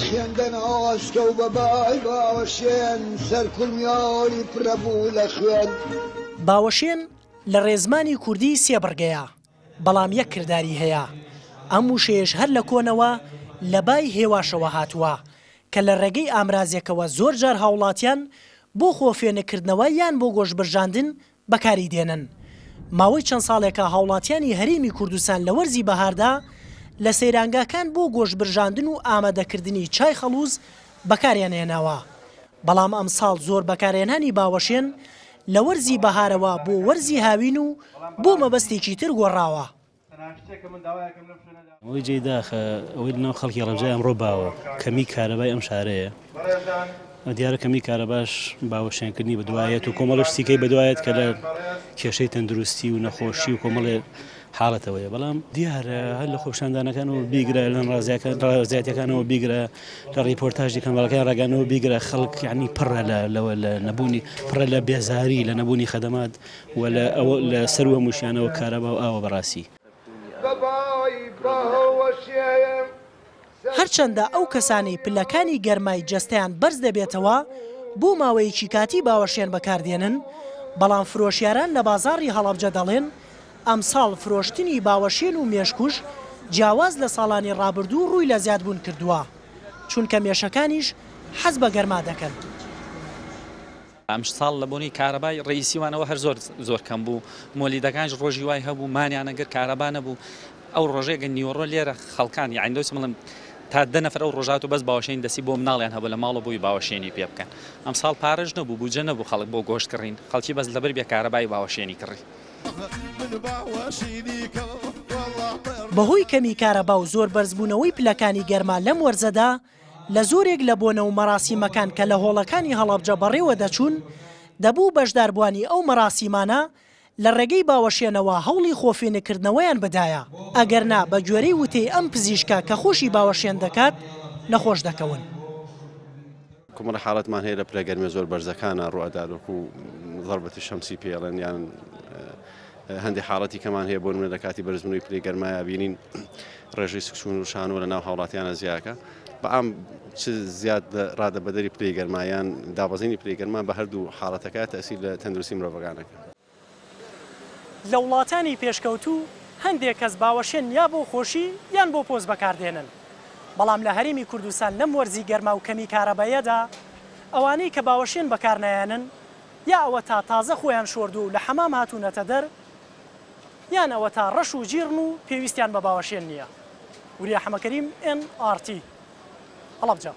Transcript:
خوێندە ناسکە و بە بای باوەشێن سەر کوڵمیاری پرە بوو لە خوێن. باوەشێن لە ڕێزمانی کوردی سێ بڕگەیە، بەڵام یەک کرداری هەیە. ئەم وشەیەش هەر لە کۆنەوە لە بای هێواشەوە هاتووە، کە لە ڕێگەی ئامرازێکەوە زۆر جار هاوڵاتیان بۆ خۆ فێنککردنەوە یان بۆ گۆشتبرژاندن بەکاری دێنن. ماوەی چەند ساڵێکە هاوڵاتیانی هەرێمی کوردستان لە وەرزی بەهاردا لە سەیرانگاکان بۆ گۆشت برژاندن و ئامادەکردنی چای خەڵوز بەکاریان هێناوە، بەڵام ئەمساڵ زۆر بەکارهێنانی باوەشێن لە وەرزی بەهارەوە بۆ وەرزی هاوین و بۆ مەبەستێکی تر گۆڕاوە. ئەوەی جێی داخە ئەوەی لەناو خەڵکی هەڵەبجەی ئەمڕۆ باوە کەمی کارەبای ئەم شارەیە دیارە کەمی کارەباش باوەشێنکردنی بەدوایەت و کۆمەڵە شتیکەی بەدوایەت کە لە کێشەی تەندروستی و نەخۆشی و کۆمەڵێ حاڵەتەوەیە بەڵام دیارە هەر لە خۆپیشاندانەکان و بیگرە لە ڕازیاتەکانەوە بیگرە لە ڕیپۆرتاژی کەناڵەکان ڕاگەانەوە بیگرە خەڵک یعنی پڕە لە لەوە لە نەبوونی پڕە لە بێزاری لە نەبوونی خەدەمات و لە ئەوە لە سەروو هەمووشیانەوە کارەبا و ئاوە بەڕاستی. هەرچەندە ئەو کەسانەی پلەکانی گەرمای جەستەیان بەرز دەبێتەوە بۆ ماوەیەکی کاتی باوەشێن بەکاردێنن، بەڵام فرۆشیاران لە بازاڕی هەڵەبجە دەڵێن، ئەمساڵ فرۆشتنی باوەشێن و مێشکوژ جیاواز لە ساڵانی ڕابردوو ڕووی لە زیادبوون کردووە، چونکە مێشەکانیش حەز بە گەرما دەکەن. ئەمساڵ لە بۆنەی کارەبای ڕەئیسی وانەوە هەر زۆر زۆر کەم بوو مۆلیدەکانیش ڕۆژی وای هەبوو مانیان ئەگەر کارەبا نەبوو ئەو ڕۆژەیە گە نیوەڕۆ لێرە خەڵکان یانی دۆچم بڵێم تا دە نەفەر ئەو ڕۆژات و بەس باوەشێنی دەستی بۆ مناڵیان هەبوو لە ماڵەوە بۆی باوەشێنی پێ بکەن ئەمساڵ پارەش نەبوو بوجە نەبوو خەڵک بۆ گۆشت کڕین خەڵکی بەس لەبەر بێ کارەبای باوەشێنی کڕی. بەهۆی کەمی کارەبا و زۆر بەرزبوونەوەی پلەکانی گەرما لەم وەرزەدا، لە زۆرێک لە بۆنە و مەراسیمەکان کە لە هۆڵەکانی هەڵەبجە بەڕێوە دەچوون، دەبوو بەشداربووانی ئەو مەراسیمانە لە ڕێگەی باوەشێنەوە هەوڵی خۆفێنککردنەوەیان بدایە، ئەگەرنا بە گوێرەی وتەی ئەم پزیشکە کە خۆشی باوەشێن دەکات، نەخۆش دەکەون. کۆمەڵە حاڵەتمان هەیە لە پلە گەرمیە زۆر بەرزەکانا ڕوئەدات وەکو ضربة الشمسی پێ ئەڵێن یان هەندێک حاڵەتی کەمان هەیە بۆ نمونە لە کاتی بەرزبوونەوەی پلەی گەرمایا بینین ڕێژەی سکچوون و شانەوە لە ناو هاوڵاتیانە زیاکە بەعام چ زیاد ڕادە بەدەری پلەی گەرما یان دابەزینی پلەی گەرما بە هەردوو حاڵەتەکە تەسیر لە تەندروستی مرۆڤەکانەکە. لە وڵاتانی پێشکەوتوو هەندێک کەس باوەشێن یا بۆ خۆشی یان بۆ پۆز بەکاردێنن، بەڵام لە هەرێمی کوردستان لەم وەرزی گەرما و کەمی کارەبایەدا ئەوانەی کە باوەشێن بەکارنایەنن یا ئەوەتا تازە خۆیان شۆردووە و لە حەمام هاتوونەتە دەر، یان ئەوەتا ڕەش و جیڕن و پێویستیان بە باوەشێن نییە. وریا حەمەکەریم، ئێن ئاڕ تی، هەڵەبجە.